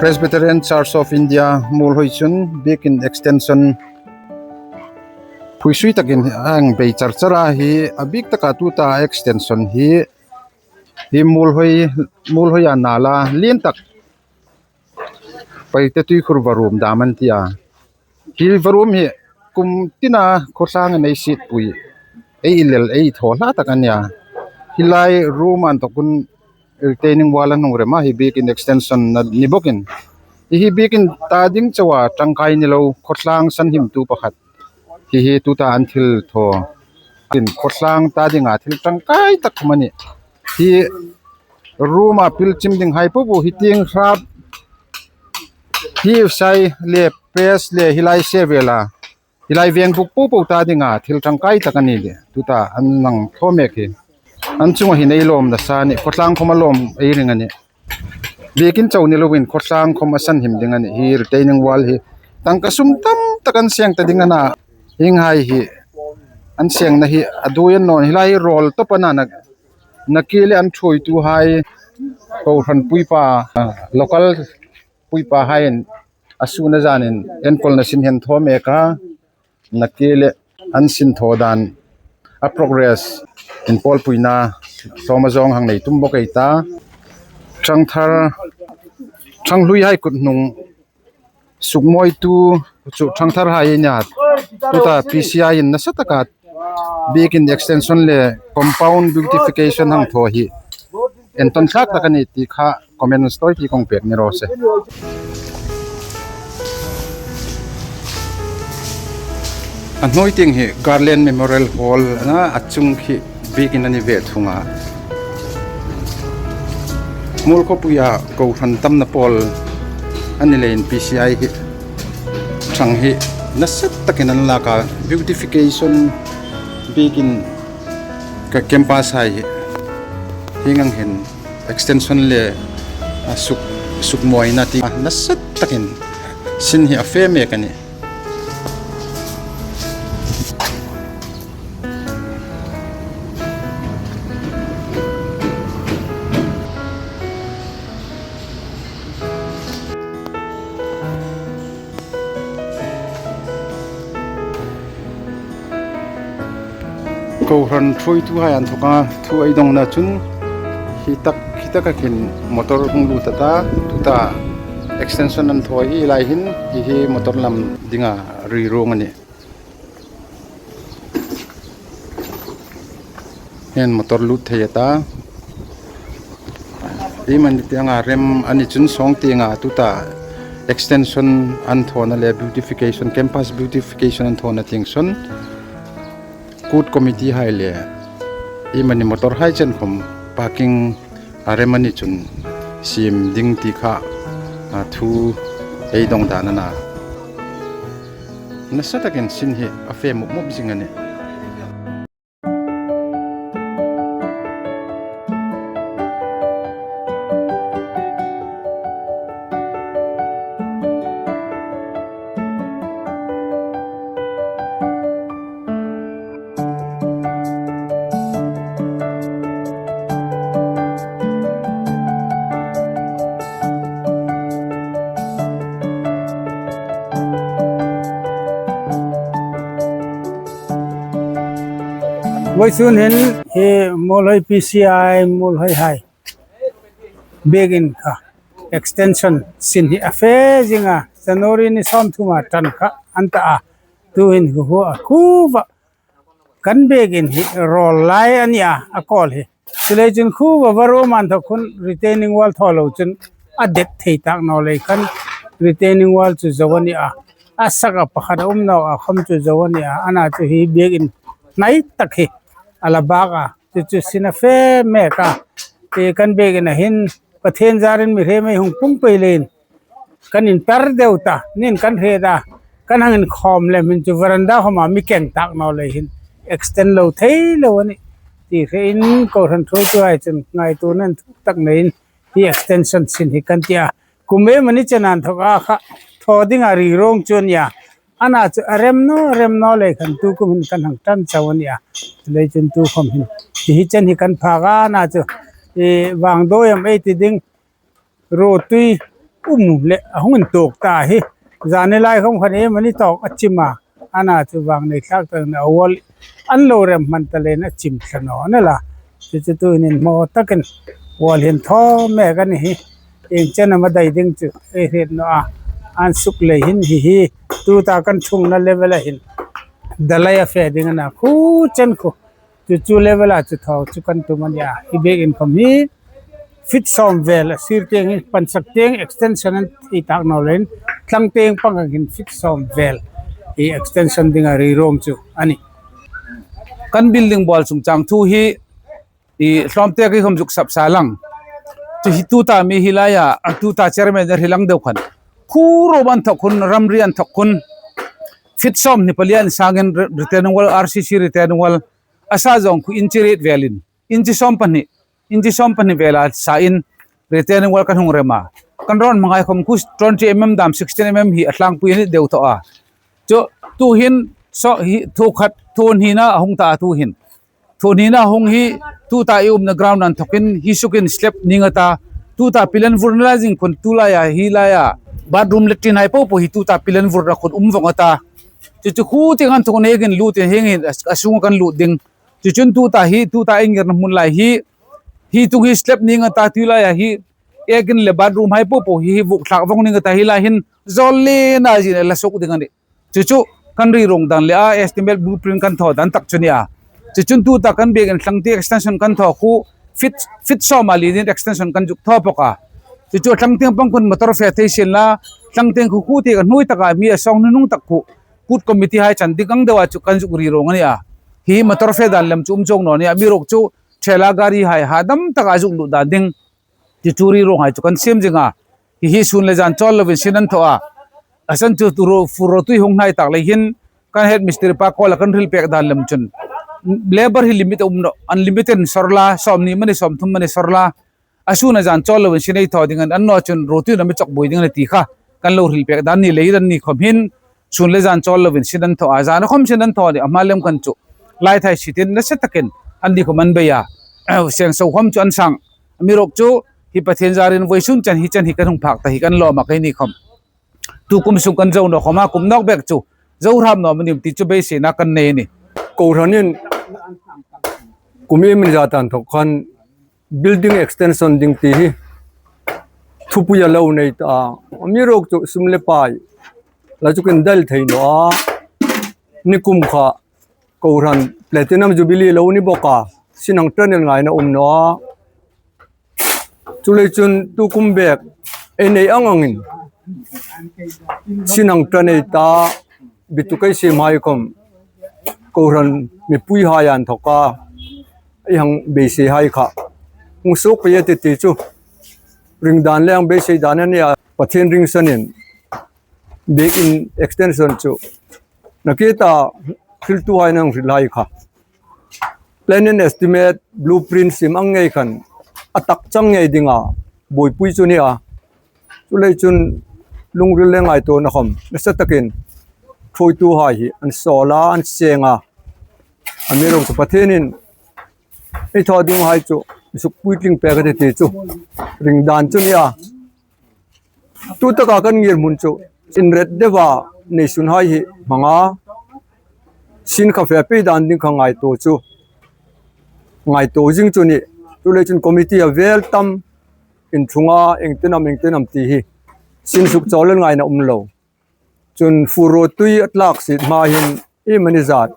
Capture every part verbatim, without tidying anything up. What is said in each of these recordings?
Presbyterian Church of India Muolhoi chun biekin extension phuisui takin a hang bei char char a, hi a bik taka tuta extension hi, hi Muolhoi, Muolhoi a nala lien tak Paite Tuikhur Varum dam an ti a. Hi varum hi kum tina khawtlang an ei sietpui, ei lel, ei thaw hla tak a nia. Hi lai room a inthawkin retaining wall an hung rem a, hi biekin extension a ni bawkin. Hi, hi biekin ta ding chauha tangkai ni lo, khawtlang sanhimtu pakhat. Hi, hi tuta an thil thaw. Tin khawtlang ta dinga thil tangkai tak khawm a nih. Hi room a pil chim dinghai po po hi tieng hrap, hi sai le pes le hi lai se vela, hi lai veng buk po po ta dinga thil tangkai tak a ni le. Tuta an hang thaw mek hi. An chunga hin ei lawm nasa a nih, khawtlang khawm a lawm ei ring a nih. Biekin chau ni loin khawtlang khawm a sanhim ding a nih. Hi retaining wall hi tangka sum tam tak an seng ta ding a na. Hienghai hi an sengna hi a dui an naw, hi lai hi rawl tawp a na, na, nakie le an thuoituhai, kohran puipa, ah, local puipahaiin a suna zanin enkawlna sin hi an thaw mek a, nakie le an sin thaw dan a progress inpawlpuina hlawma zawng hang nei tum bawk ei ta. Ṭhangthar, ṭhanghluihai kut hnung sukmawitu chu ṭhangtharhai a nih. Tuta P C I in nasa taka biekin extension le compound beautification hang thaw hi entawn thlak tak a nih ti kha comments tawi ti kong pek ni raw se. A hnuoi tieng hi Garland Memorial Hall a na, a chung khi biekin a ni ve thung a. Muolkhopuia kohran tamna pawl a ni leiin P C I hi ṭhang hi nasa takin an lak a, beautification biekin ka campus hai hi hieng ang hin extension le, a, suk, sukmawina ti nasa takin sin hi a fe mek a nih. Kohran thuoituhai inthawka thu ei dawngna chun hi tak, hi taka khin motor hung lut a ta, tuta extension an thaw hi lai hin, hi hi motor lam dinga ri ruong a nih. Hieng motor lut thei a ta. Iemani tienga rem a ni chun sawng tienga tuta extension an thawna le beautification, campus beautification an thawna tieng sawn kut committee hai le iemani motor hai chen khawm parking a rem a ni chun siem ding ti kha, a, thu ei dawng dan a na. Nasa takin sin hi a fe mup mup zing a nih. Vawisun hin hi Muolhoi P C I Muolhoi hai biekin kha extension sin hi a fe zing a, January ni sawmthum a ṭan kha an ta a, tuhin hu hu a khu va kan biekin hi rawl lai a nih a, a kawl hi. Chuleiin chun khu va varum an thaw khun retaining wall thaw lo chun a det thei tak naw lei khan retaining wall chu zo a nih a. A saka pakhat a um naw a khawm chu zo a nih a. Ana chu hi biekin hnai tak hi a la bak a. Chu chu sin a fe mek a. Kan biekin a hin Pathien zarin mi hre mei hung pung pei leiin kan intar deu ta, nin kan hre da, kan hang inkhawm lem hin chu veranda khawma mi keng tak naw lei hin extend lo thei lo a nih ti hrein kohran thuoituhai chun ngaituona inthawk tak neiin hi extension sin hi kan ti a. Kum em a ni chen inthawka kha thaw dinga ri ruong chu a nih a. Ana chu a rem naw, a rem naw lei khan tu kum hin kan hang ṭan chau a nih a. Chuleiin chun tu khawm hin hi hi chen hi kan phak a, ana chu, e, vangdawi am ei ti ding, ruotui um le a hung intuok ta hi. Zani lai khom khan iemani tawk a chim a. Ana chu vang nei thlak tak na a wall an lo rem hman ta leiin a chim thla naw a ni la. Chu chu tuhin inhmaw takin wall hi an thaw mek a ni hi. Ieng chen am a dai ding chu ei hriet naw a. An suk lei hin hi hi. Tuta kan ṭhungna level-a hin dalai a fe ding a na. Khu chen khu. Chu chu level-a chu thaw chu kan tum a ni a. Hi biekin khom hi feet sawm vel a sir tieng hi pansak tieng extension an thei tak naw leiin tlang tieng pang ang hin feet sawm vel hi extension dinga ruong chu a nih. Kan building bawl chungchang thu hi i hlawmte kei khom zuk sap sa lang. Chu hi tuta mi hi laia, a tuta chairman a hri lang deu khan. Khu ro ban thok hun, ramri an thok hun. Feet sawmhni pali an sangin re-, retaining wall, R C C retaining wall. A sa zawng khu inchi riet velin. Inchi sawm pahni, inchi sawm pahni vela sa in retaining wall kan hung rem a. Kan rawn hmangai khom khu twenty mm dam, sixteen mm hi a tlangpui a ni deu thaw a. Chu tuhin saw hi thu khat, thu hnina a hung ta a tuhin. Thu hnina hung hi tuta i umna ground an thokin hi sukin slab ning a ta. Tuta pilan vurna lai zing khun tu laia hi laia bathroom latrine hai po po hi tuta pilan vurna khun um vong a ta. Chu chu khu tieng an thok nei gin lut in hengin a, a sunga kan lut ding. Chu chun tuta hi, tuta i ngirna hmun lai hi, hi tung hi slab ning a ta tu laia hi, ekin le bathroom hai po po hi, hi vuk thlak vong ning a ta hi lai hin, zawl lena zin a la suk ding a nih. Chu chu kan ruong dan le a estimate blueprint kan thaw dan tak chu ni a. Chu chun tuta kan biekin tlang tieng extension kan thaw khu feet, feet sawm a li din extension kan zuk thaw bawk a. Chu chu tlang tieng pang khun motor fe thei sien la, tlang tieng khu khu tieng a hnuoi taka mi a sawng nunung tak khu kut committee hai chan ding ang deu a chu kan zuk ruong a ni a. Hi motor fe dan lem chu um chuong naw ni a, amiruokchu thela gari hai hadam taka zuk lut dan ding. Chu chu ruong hai chu kan siem zing a. Hi hi sun le zan chawl lovin sin an thaw a. A san chu tu ro, fur ro tui hung hnai tak lei hin kan head mistri pa call-a kan hril pek dan lem chun. Labour hi limit a um naw, unlimited in sawr la, sawmhni mani, sawmthum mani sawr la. A sun a zan chawl lovin sin ei thaw ding an, an naw chun ro tui na mi chawk buoi ding a ni ti kha. Kan lo hril pek dan ni lei dan ni khom hin sun le zan chawl lovin sin an thaw a, zan khom sin an thaw ni a, hma lem khan chu. Lai thai sitin nasa takin an ni khom an bei a. Seng so khom chu an sang. Amiruokchu hi Pathien zarin voisun chan hi chan hi kan hung phak ta hi kan lawm a keini khom. Tu kum sung kan zo naw khom a, kum nawk bek chu zo hram naw maw ni ti chu beiseina kan nei a nih. Kohranin kum iemani zat an thok khan building extension ding ti hi thupui a lo nei ta a. Amiruokchu sum le pai la chu kan dal thei naw a. Nikum kha kohran Platinum Jubilee lo ni bawk a. Sin hang ṭan el ngaina um naw a. Chuleiin chun tu kum bek ei nei ang angin sin hang ṭan ei ta, bituk ei siem hai khom kohran mipui hai an thok a, ei hang beisei hai kha hung suok pei a ti ti chu ring dan le hang beisei dan a ni a. Pathien ringsanin biekin extension chu nakie ta hriltu hai nang hril hai kha. Plan and estimate, blueprint siem ang ngei khan a tak chang ngei dinga buoipui chu ni a. Chuleiin chun lungril le ngaituona khom nasa takin ṭhuoitu hai hi an sawl a, an seng a. Amiruokchu Pathienin ei thaw ding hai chu zuk puitling pek a ti ti chu ring dan chu ni a. Tu taka kan ngirhmun chu inret deuva neisun hai hi hmanga sin kha fe pei dan ding kha ngaituo chu, ngaituo zing chu ni. Chuleiin chun committee a vel tam in thunga engtin am engtin am ti hi sin suk chawl ngaina um lo. Chun fur ro tui a tlak sit hma hin iemani zat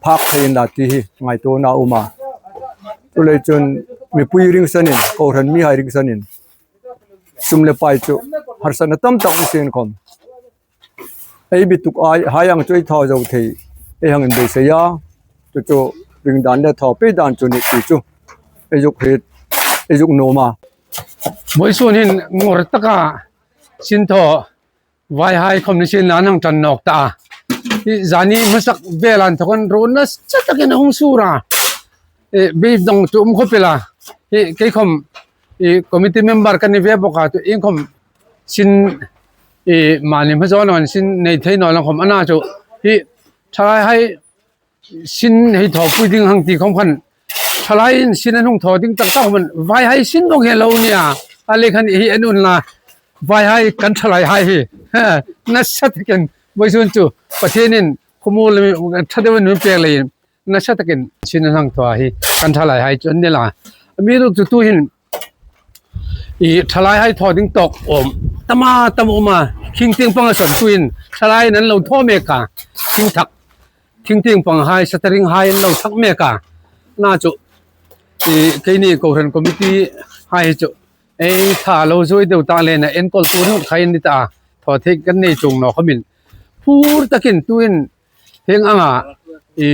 phak thei inla ti hi ngaituona um a. Chuleiin chun mipui ringsanin, kohran mihai ringsanin sum le pai chu harsatna tam tak mi sien khom ei bituk hai, hai ang chu ei thaw zo thei, ei hang inbeisei a. Chu chu ring dan le thaw pei dan chu ni ti chu ei zuk hriet, ei zuk nuom a. Voisun hin ngor taka sin thaw vai hai khom ni sien la an hang ṭan nawk ta a. Hi zani hmasak vel an thok an ro nasa takin a hung sur a. E, beidawng chu um khawp el a. Hi kei khom, e, committee member ka ni ve bawk a, chu ieng khom sin, e, mani hma zawn an sin nei thei naw lang khom a na chu. Hi thalai hai sin hei thawpui ding hang ti khom khan thalai in sin an hung thaw ding tak tak khom an vai hai sin bawk hi a lo ni a. A le khan hi an unla. vaihai kan thalaihai hi, ha, nasa takin vawisun chu Pathienin khawmuol ṭha deuin a mi pek leiin nasa takin sin an hang thaw a, hi kan thalaihai chu an ni la. Amiruokchu tuhin i thalaihai thaw ding tawk awm tam a tam a um a, thing tieng panga sawn tuhin thalaiin an lo thaw mek a, thing thak, thing tieng panghai, shutteringhai an lo thak mek a. Nachu i keini kohran committee hai chu ei tha lo zuoi deu tak lena enkawl tur hnu khai ni ta a, thaw thei kan nei chuong naw khawmin phur takin tuhin hieng anga i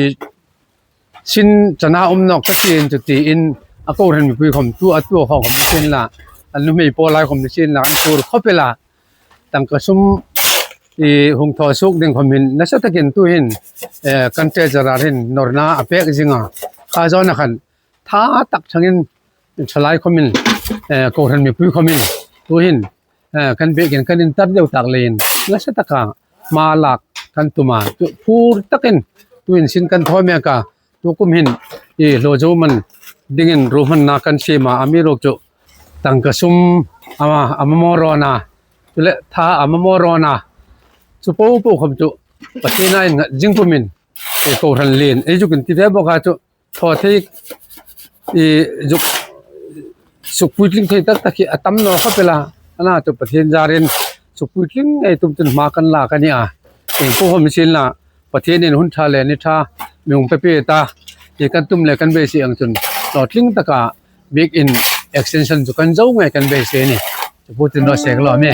sin chana um nawk ka tiin chu tiin a kohran mipui khawm tu a tu khawm ni sien la, an nuhmei pawl lai khawm ni sien la, an tur khawp el a, tangka sum i hung thaw suok ding khawmin nasa takin tuhin, eh, kan treasurer hin nawrna a pek zing a, kha zawna khan tha tak thangin thalai khawmin, eh, kohran mipui khawmin tuhin, eh, kan biekin kan intar deu tak leiin nasa taka hma lak kan tum a, chu phur takin tuhin sin kan thaw mek a, tukum hin i hlaw zo man dingin ruhmanna kan siem a, amiruokchu tangka sum ama, a mamaw rawn a, chule tha a mamaw rawn a, chu popo khawm chu Pathiena innghat zing pumin, i kohran lien ei zuk inti ve bawk a, chu thaw thei i zuk sukpuitling thei tak tak hi a tam naw khawp el a, ana chu Pathien zarin sukpuitling ngei tum chun hma kan lak a nih a. Ieng po khawm ni sien la, Pathienin hun ṭha le ni ṭha mi hung pe pei ta, i kan tum le kan beisei ang chun hlawtling taka biekin extension chu kan zo ngei kan beisei a nih. Chu pu tin lo sek lo mi.